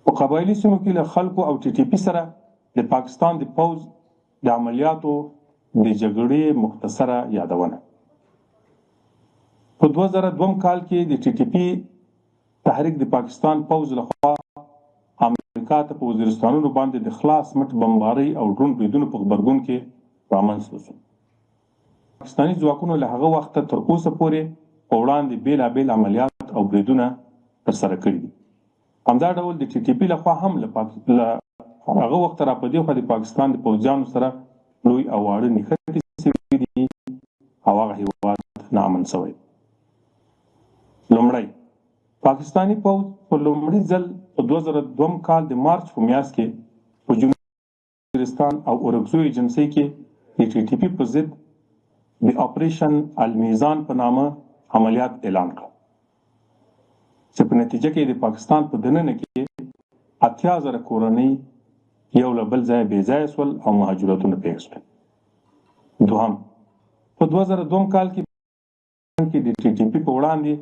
په قبایلي سیمو کې له خلکو او ټي ټي پي سره د پاکستان د پوځ د عملیاتو د جګړې مختصره یادونه. په 2002 کال کې د ټي ټي پي تحریک د پاکستان پوځ لخوا امریکا ته په وزیرستانونو باندې د خلاص مټ بمبارۍ او ډرون بریدونو په غبرګون کې رامنځته شو. پاکستاني ځواکونو له هغه وخته تر اوسه پورې په وړاندې بېلابېل عملیات او بریدونه ترسره کړي دي. همدا ډول د ټي ټي پي لخوا هم له له هغه وخته راپدېخوا د پاکستان د پوځیانو سره لوی او واړه نښتې شوي دي او هغه هېواد ناامن شوی دی. لومړی، پاکستاني پوځ په لومړي ځل په 2002 کال د مارچ په میاشت کې په جنوبي وزیرستان او اورکزو ایجنسۍ کې د ټي ټي پي په ضد د اپریشن المیزان په نامه عملیات اعلان کړل چې په نتیجه کې د پاکستان په دننه کې 80,000 کورنۍ یو له بل ځایه بې ځایه شول او مهاجرتونه پیښ شول. دوهم، په 2002 کال کې کې د ټي ټي پي په وړاندې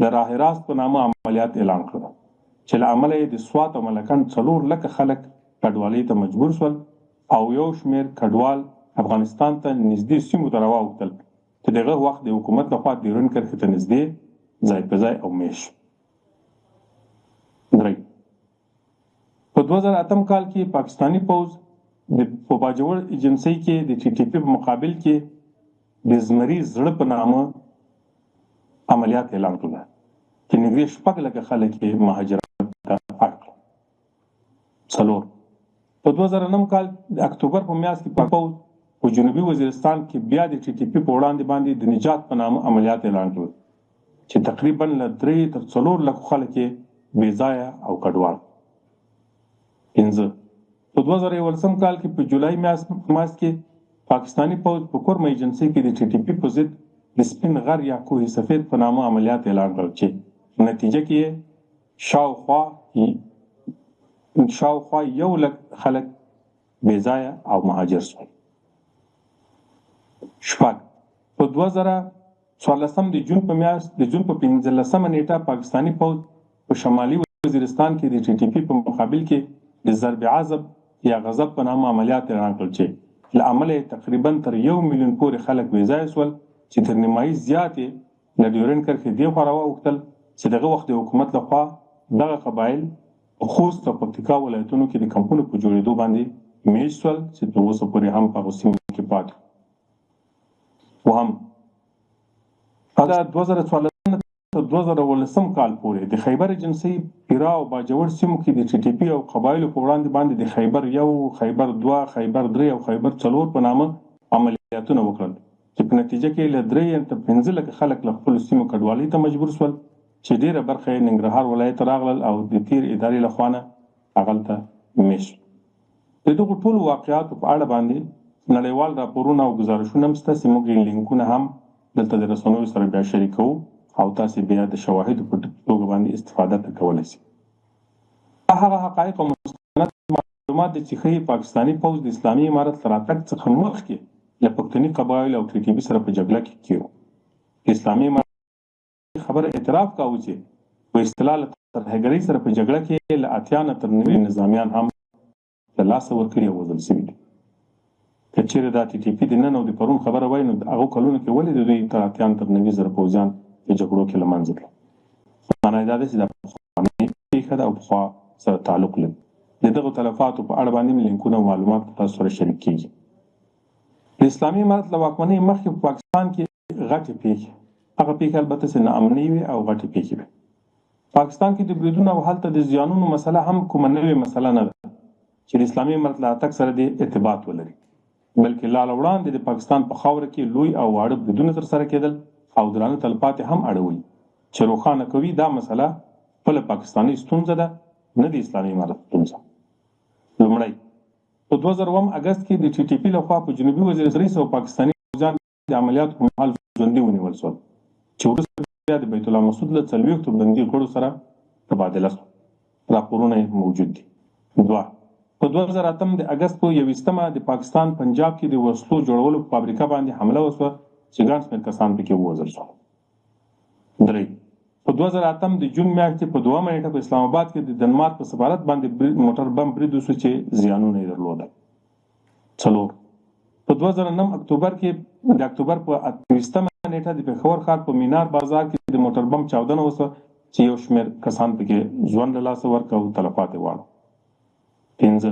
د راه راست په نامه عملیات اعلان کړل چې له امله یې د سوات او ملکنډ 4 لکه خلک کډوالۍ ته مجبور شول او یو شمېر کډوال افغانستان ته نږدې سیمو ته راواوښتل چې د هغه وخت د حکومت لخوا ډیورنډ کرښې ته نږدې ځای په ځای او مېشت شول. درې، په 2008 کال کې پاکستاني پوځ د په باجوړ ایجنسۍ کې د ټي ټي پي په مقابل کې د زمري زړه په نامه عملیات اعلان کړل چې نږدې 6 لکه خلک یې مهاجرت ته اړ کړل. څلور، په 2009 کال د اکتوبر په میاشت کې پاک پوځ په جنوبي وزیرستان کې بیا د ټي ټي پي په وړاندې باندې د نجات په نامه عملیات اعلان کړل چې تقریبا له 3 تر 4 لکو خلک یې بې ځایه او کډوال. پنځه، په 2011 کال کې په جولای میاشت کې پاکستاني پوځ په کورمه ایجنسۍ کې د ټي ټي پي په ضد د سپین غر یا کوه سفید په نامه عملیات اعلان کړل چې په نتیجه کې یې شاوخوا 1 لک خلک بې ځایه او مهاجر شول. شپږ، په 2014 د جون په میاشت د جون په 15 نیټه پاکستاني پوځ په شمالي وزیرستان کې د ټي ټي پي په مقابل کې د ضرب عضب یا غضب په نامه عملیات اعلان کړل چې له امله یې تقریبا تر 1 میلیون پورې خلک بې ځایه شول چې تر نیمایي زیات یې له ډیورنډ کرښې دې خوا راواوښتل چې دغه وخت د حکومت له خوا دغه قبایل په خوست او پکتیکا ولایتونو کې د کمپونو په جوړېدو باندې مېشت شول چې تر اوسه پورې هم په هغو سیمو کې پاتې وو. هم دا 2014 تر 2017 کال پورې د خیبر ایجنسۍ پیرا او باجوړ سیمو کې د ټي ټي پي او قبایلو په وړاندې باندې د خیبر 1، خیبر 2، خیبر 3 او خیبر 4 په نامه عملیاتونه وکړل چې په نتیجه کې له 3 تر 5 لکه خلک له خپلو سیمو کډوالۍ ته مجبور شول چې ډېره برخه یې ننګرهار ولایت ته راغلل او د تېرې ادارې له خوا نه هغلته مېشت شول. د دغو ټولو واقعاتو په اړه باندې نړیوال راپورونه او ګزارشونه هم شته چې موږ یې لینکونه هم دلته د رسنیو سره بیا شریکوو او تاسې بیا د شواهدو په توګه باندې استفاده ترې کولی شئ. دا هغه حقایق او مستند معلومات دي چې ښيي پاکستاني پوځ د اسلامي امارت له راتګ څخه مخکې له پښتني قبایلو او ټي ټي پي سره په جګړه کې کې وو. د اسلامي امارت خبره اعتراف کاوه چې په اصطلاح له ترهګرۍ سره په جګړه کې یې له 80 نه تر 90 نظامیان هم له لاسه ورکړي او وژل شوي دي. که چېرې دا ټي ټي پي د نن او د پرون خبره وای نو د هغو کلونو کې ولې د دوی تر 80 نه تر 90 زره پوځیان په جګړو کې له منځه تلل؟ مانا یې دا ده چې دا پخوانۍ پېښه ده او پخوا سره تعلق لري. د دغو تلفاتو په اړه باندې مې لینکونه او معلومات له تاسو سره شریک کېږي. د اسلامي امارت له واکمنۍ مخکې په پاکستان کې غټې پېښې، هغه پېښې البته چې ناامنۍ وې او غټې پېښې وې. پاکستان کې د بریدونو او هلته د زیانونو مسله هم کومه نوې مسله نه ده چې د اسلامي امارت له راتګ سره دې ارتباط ولري، بلکې لا له وړاندې د پاکستان په خاوره کې لوی او واړه بریدونه ترسره کېدل او درانه تلفات یې هم اړولي چې روښانه کوي دا مسله خپله پاکستانۍ ستونزه ده نه د اسلامي امارت ستونزه. لومړی، په 2000 اګست کې د ټي ټي پي لخوا په جنوبي وزیرستان 300 پاکستاني پوځیان د عملیاتو په مهال ژوندي ونیول شول چې وروسته بیا د بیت الله مسعود له 40 بندي غړو سره تبادله شول. راپورونه یې موجود دي. دوه، په 2008 د اګست په 21مه د پاکستان پنجاب کې د وسلو جوړولو په فابریکه باندې حمله وشوه چې ګڼ شمېر کسان پکې ووژل شول. درې، په 2008 د جون میاشتې په دوهمه نېټه په اسلام اباد کې د دنمارک په سفارت باندې موټر بم برید وشو چې زیانونه یې درلودل. څلور، په 2009 اکتوبر کې د اکتوبر په 28 مه نېټه د پېښور ښار په مینار بازار کې د موټر بم چاودنه وشوه چې یو شمېر کسان پکې ژوند له لاسه ورکړ او تلفات یې واړول. پنځه،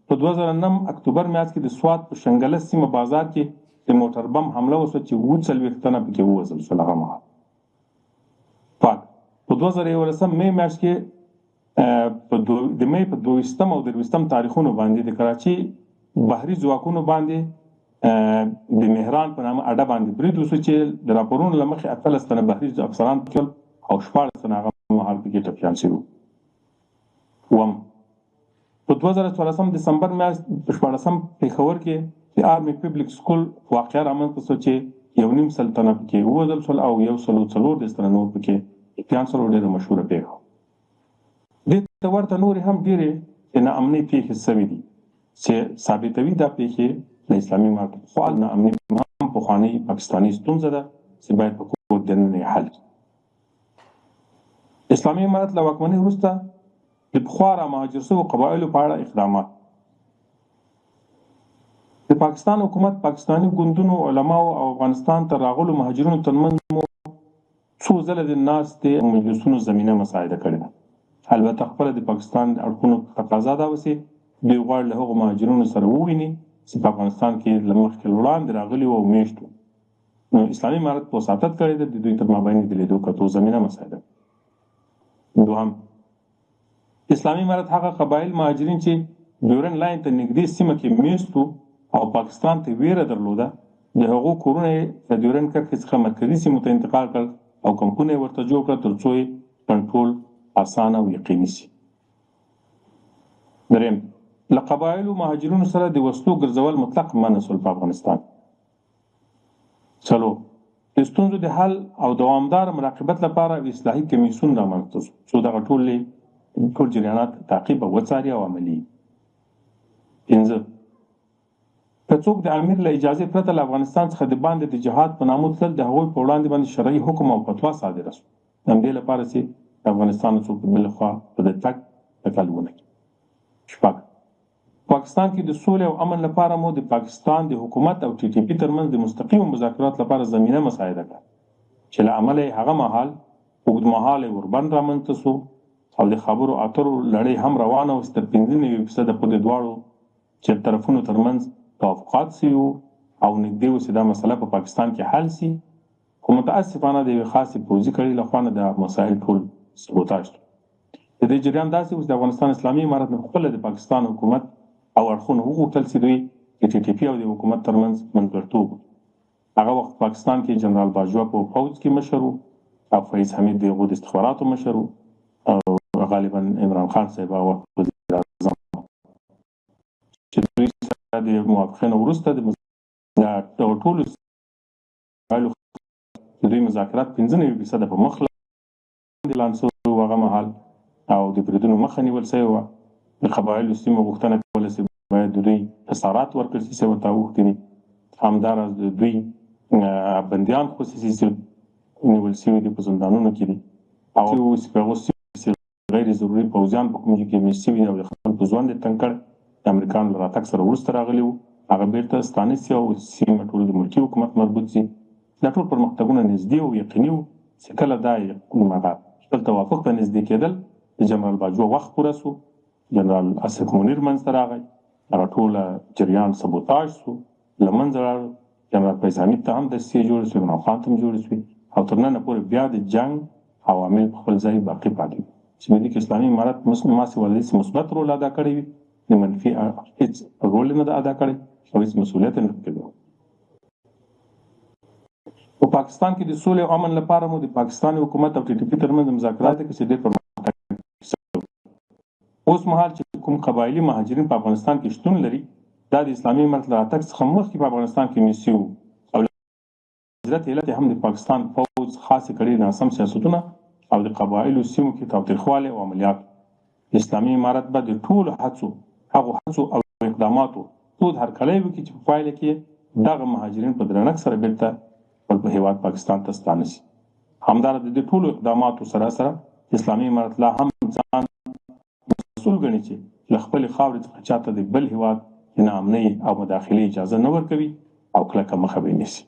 په 2009 اکتوبر میاشت کې د سوات په شنګله سیمه بازار کې د موټر بم حمله وشوه چې 47 تنه پکې ووژل شول هغه مهال. شپږ، په 2011 مې میاشت کې په د مې په 22 او 23 تاریخونو باندې د کراچي بحري ځواکونو باندې د مهران په نامه اډه باندې برید وشو چې د راپورونو له مخې 18 تنه بحري افسران پکې او 16 تنه هغه مهال پکې ټپیان شوي وو. اووم، په 2014 دسمبر میاشت په 16 پېښور کې د آرمي پبلک سکول واقعه رامنځته شوه چې 1.5 تنه پکې ووژل شول او 134 تنه نور پکې ټپیان شول او ډېره مشهوره پېښه وه. دې ته ورته نورې هم ډېرې د ناامنۍ پېښې شوې دي چې ثابتوي دا پېښې له اسلامي امارت پخوا ناامني هم پخوانۍ پاکستانۍ ستونزه ده چې باید په کور دننه یې حل کړي. اسلامي امارت له واکمنۍ وروسته د پخوا را مهاجر شوو قبایلو په اړه اقدامات. د پاکستان حکومت، پاکستاني ګوندونو، علماو او افغانستان ته راغلو مهاجرینو ترمنځ مو څو ځله د ناستې او مجلسونو زمینه مساعده کړې ده. البته خپله د پاکستان د اړخونو تقاضا دا وه چې دوی غواړي له هغو مهاجرینو سره وویني چې په افغانستان کې له مخکې وړاندې راغلي وو او مېشت وو. نو اسلامي امارت په وساطت کړې ده، د دوی تر مابین د لیدو کتو زمینه مساعده کړه. دوهم، اسلامي امارت هغه قبایل مهاجرین چې ډیورنډ لاین ته نږدې سیمه کې میشت وو او پاکستان ته ویره درلوده، د هغو کورونه یې له ډیورنډ کرښې څخه مرکزي سیمو ته انتقال کړل او کمپونه یې ورته جوړ کړل تر څو یې کنټرول اسانه او یقیني سي. دریم، له قبایلو مهاجرینو سره د وسلو ګرځول مطلق منع سول په افغانستان کې. څلور، د ستونزو د حل او دوامدار مراقبت لپاره یو اصلاحي کمیسیون رامنځته شو، څو دغه ټولې ټول جریانات تعقیب او وڅاري او عملي. پنځه، که څوک د امیر له اجازې پرته له افغانستان څخه د باندې د جهاد په نامه تلل، د هغوی په وړاندې باندې شرعي حکم او فتوا صادره شوه، د همدې لپاره چې د افغانستان څوک بل خوا په د تګ تکل ونه کړي. شپږ، پاکستان کې د سولې او امن لپاره مو د پاکستان د حکومت او ټي ټي پي ترمنځ د مستقیمو مذاکراتو لپاره زمینه مساعده کړه چې له امله یې هغه مهال اوږدمهالی اوربند رامنځته شو او د خبرو اترو لړۍ هم روانه وه چې تر 95 فیصده پورې دواړو چې طرفونو ترمنځ توافقات شوي وو او نږدې و چې دا مسله په پاکستان کې حل شي، خو متاسفانه د یوې خاصې پوځي کړۍ له خوا نه دا مسایل ټول سبوتاژ شول. د دې جریان داسې و چې د افغانستان اسلامي امارت نه خپله د پاکستان حکومت او اړخونو وغوښتل چې دوی د ټي ټي پي او د حکومت ترمنځ منځګړتوب وکړي. هغه وخت پاکستان کې جنرال باجوه په پوځ کې مشر و او فیض حمید د هغو د استخباراتو مشر و او غالبا عمران خان صاحب هغه وخت وزیر اعظم چې دوی سره د موافقې نه وروسته د دغه ټولو د دوی مذاکرات 95 فیصده په مخ اعلان شوی و هغه مهال او د بریدونو مخه نیول شوې وه. د قبایلو سیمو غوښتنه کوله چې باید د دوی خسارات ورکړل شي چې ورته اوښتي دي، همداراز د دوی بندیان خوشې شي چې نیول شوي دي، په زندانونو کې دي او چې په هغو سیمو کې غیر ضروري پوځیان په کوم ځای کې مېشت شوي دي او د خلکو ژوند یې تنګ کړی، د امریکایانو له راتګ سره وروسته راغلي وو، هغه بېرته ستانه شي او سیمه ټول د ملکي حکومت مربوط شي. دا ټول پرمختګونه نږدې او یقیني وو چې کله دا هغه خپل توافق ته نږدې کېدل، د جنرال باجوه وخت پوره شو، جنرال اصف منیر منځته راغی، هغه ټوله جریان سبوتاژ شو، له منځه لاړ، جنرال فیض حمید ته هم دسیسې جوړې شوې، عمران خان ته هم جوړې شوې او تر ننه پورې بیا د جنګ عوامل په خپل ځای باقي پاتې دي چې په دې کې اسلامي امارت ما سوا له دې چې مثبت رول ادا کړی وي، د منفي هېڅ رول یې نه ده ادا کړی او هېڅ مسوولیت یې نه پکې درلود. په پاکستان کې د سولې او امن لپاره مو د پاکستاني حکومت او ټي ټي پي ترمنځ مذاکرات کې چې ډېر پرمختګ شوی. اوس مهال چې کوم قبایلي مهاجرین په افغانستان کې شتون لري، دا د اسلامي امارت له راتګ څخه مخکې په افغانستان کې مېشت شوي وو او له هجرت علت یې هم د پاکستان پوځ خاصې کړۍ ناسم سیاستونه او د قبایلو سیمو کې تاوتریخوالی او عملیات وو. اسلامي امارت به د ټولو هڅو هغو هڅو او اقداماتو تود هرکلی وکړي چې په پایله کې یې دغه مهاجرین په درنښت سره بیرته خپل په هیواد پاکستان ته ستانه شي. همداراز د دې ټولو اقداماتو سره سره اسلامي امارت لا هم ځان مسؤل ګڼي چې له خپلې خاورې څخه چاته د بل هېواد د ناامنۍ او مداخلې اجازه نه ورکوي او کلکه مخه به یې نیسي.